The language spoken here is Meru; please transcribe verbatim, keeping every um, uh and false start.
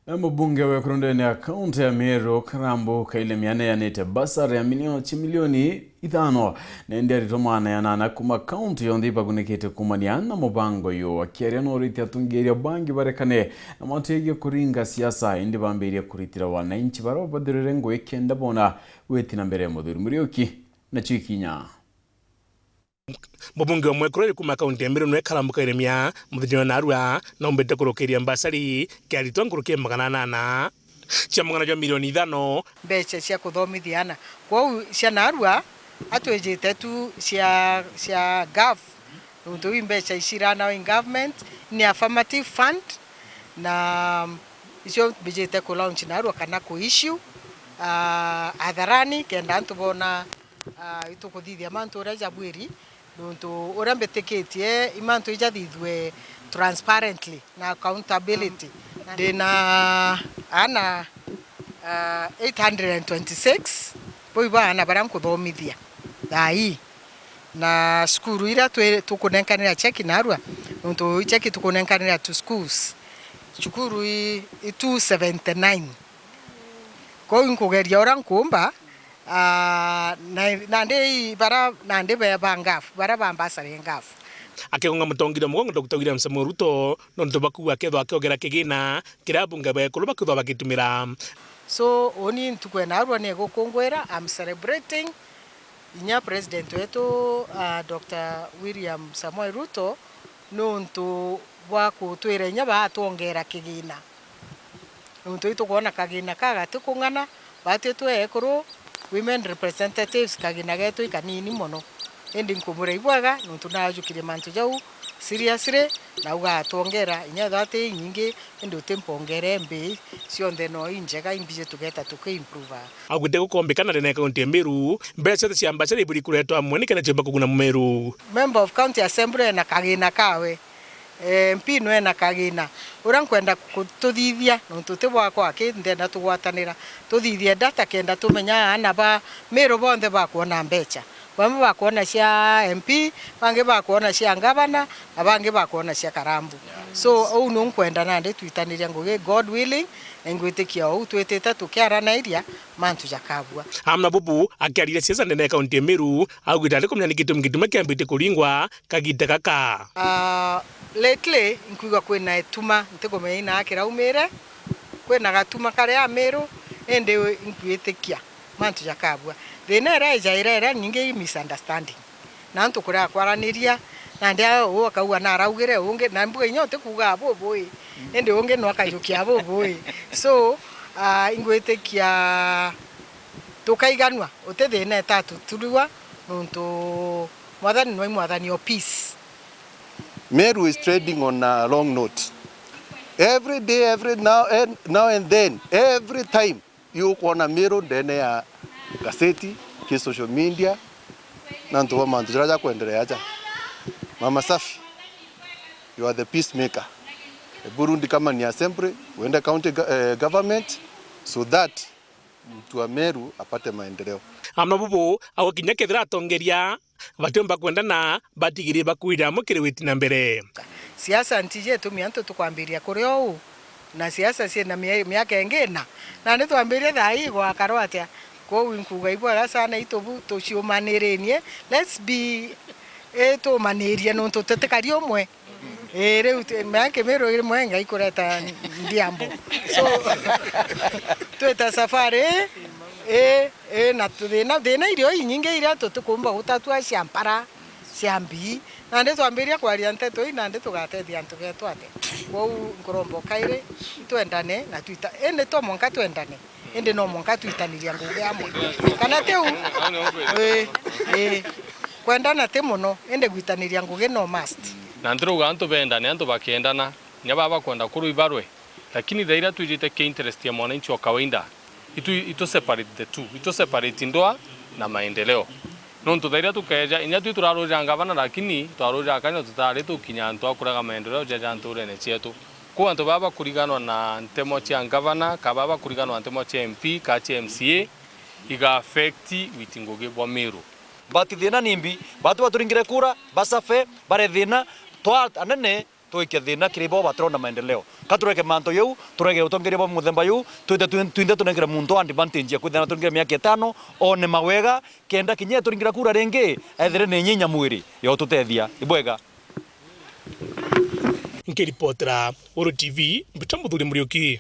Na mubunge wa ekuru ndene ya kaunti ya Meru, Karambu Kairemia, neanite basari ya milio-, ci milioni ithano, na indi aritwa magana janana kuma kaunti yonthe ibagunikite kumania na mubango uyu. Akiaria norite atongeria bangi barekane na mantu yegie kuringa siasa, indi bambirie kuritira wananchi baria babathirire ngui kenda bona gwiti na mbere. Muthuri Muriuki nacio ikinya. Mubunge umwe kureri kuma kaunti ya Meru nwe Karambu Kairemia, muthenya wa narua, naumbite kurukiria mbasari kia aritwa nkuruki ya magana anana cia mung'ana jwa milioni ithano. Mbeca cia kuthomithia ana. Kwou cia narua, atwijite tu cia, cia gov, nontu iu mbeca iciranawa in government, ni affirmative fund, na icio mbijite ku launch narua kana ku issue, ah, atharani, kenda antu bona, ah, itukuthithia mantu uria jabwiri, nontu uria mbitikitie i mantu ijathithue transparently na accountability. Ndi na ana, ah, eight hundred and twenty-six, bau ibo ana baria nkuthomithia thaa ii. Na cukuru iria twi-, tukunenkanira cheki narua, nontu i cheki tukunenkanira to schools, cukuru i, i two seventy-nine. Kwou inkugeria uria nkuumba, ah, na, nandi i bara, nandi be ba ngafu, bara ba mbasari ngafu. Akigonga mutongeria mugongo Doctor William Samoei Ruto, nontu bakuuga akethwa akiogera kigina kiria abunge ba ekuru bakwithwa bagitumira. So, uni ntuku ya narua ni gukungwira, I'm celebrating inya President wetu, ah, Doctor William Samoei Ruto, nontu bwa kutwira inya baatwongera kigina. Nontu itukwona kagina ka gati kung'ana, batwi twe ekuru, women representatives, kagina getu i kanini mono. Indi nkumura ibwega, nontu naajukirie mantu jau seriously, na ugatwongera, inya ethirwa ti inyingi, indi utimpongere mbi, cionthe no injega, imbiji tugeta tuki improve. Augite gukombikana ndene ya kaunti ya Meru, mbeca cionthe cia mbasari iburi kuretwa amwe nikenda ciumba kuguna Mumeru. Member of County Assembly ena kagina kawe. Eh, M P no ena kagina. Uria nkwenda kututhithia, nontu ti bwakwa aki, ndenda tugwatanira. Tuthithie data kenda tumenya aana ba Meru bonthe bakwona mbeca. Bamwe bakwona cia M P, bangi bakwona cia ngavana, na bangi bakwona cia Karambu. So, uu nu nkwenda nandi twitaniria ngugi, God willing, na ingwitikia uu twitite tukiaranairia, mantu jakabua. Amna bubu, akiariria siasa ndene ya kaunti ya Meru, augite ari kumenya ni gitumi gituma kiambite kuringwa kagita gaka. Ah, lately, nkwigua kwina ituma, ntikumenya ina kiraumire, kwina gatuma karia Meru, indi nkwitikia mantu jakabua. Thina iria ijaira iria nyingi i misunderstanding. Na antu kuria kwaraniria, nandi uu akauga naraugire, ungi, na mbuga inya utikuuga bubui, indi ungi no akajukia bubui. So, ah, ingwitikia tukaiganua, uti thina itatuturua, nontu Mwathani nwe Mwathani o peace. Meru is treading on a long note. Every day, every now and, now and then, every time, iu ukwona Meru ndene ya gaseti, ki social media, na antu ba mantu jaria jakwenderea aja. Mama Safi, you are the peacemaker. Ebu rudi kama ni assembly, uende county go-, eh, government, so that mtu wa Meru apate maendeleo. Amna bubu, ago kinya kethira atongeria batiumba kwendana, batigiri bakwira amwe kiri witi na mbere. Siasa ntiji itumi antu tukwambiria kuria uu, na siasa ciina mia-, miaka ingi ina, na ni twambirie thaa ii gwakarwa atia? Kwou inkuuga ibwega sana, itubu tuciumanirinie, let's be, eh, tuumanirie nontu tutikari umwe. Ii, riu ti, mea Kimiru iri mwe Ngai kureta ndiambo. So, twita safari ii, ii, ii, na thina, thina irio inyingi iria tutikumba gutatua cia mpara, cia mbii. Nandi twambiria kwaria nteto ii, nandi tugatethia antu betu atia? Kwou nkuromba ukairi, itwendane na twita, indi to mwanka twendane. Indi no mwanka twitaniria ngugi amwe. Kana tiu? Ii, ii. Kwendana ti mono, indi gwitaniria ngugi no must. Na ntirauga antu bendane, antu bakiendana, inya baba bakwenda kurwa ibarwe. Lakini thaa iria twijite ki interest ya mwananchi wa kawaida, itu, itu separate the two, itu separate ndwaa na maendeleo. Nontu thaa iria tukeeja, inya twi turarurira ngavana, lakini twarurira Kanya tutari tukinya antu a kurega maendeleo ja, ja nturene cietu. Kwou antu baa bakuriganwa na ntemo cia ngavana, ka baa bakuriganwa na ntemo cia M P, ka cia M C A, iga affect witi ngugi bwa Meru. But thina ni mbi, batu baturingire kura, basafe, bare thina, twa anene, twikie thina kiri bo batirona maendeleo. Ka tureke mantu jau, tureke utongeria bwa muthemba juu, twite twi-, twinthe tunengere muntu advantage ya kwithira na turingire miaka itano, one mawega, kenda kinya eturingira kura ringi, ethire ni nyinya mwiri ya ututethia. Ibwega. Nkiripotera Uru T V, mbita Muthuri Muriuki.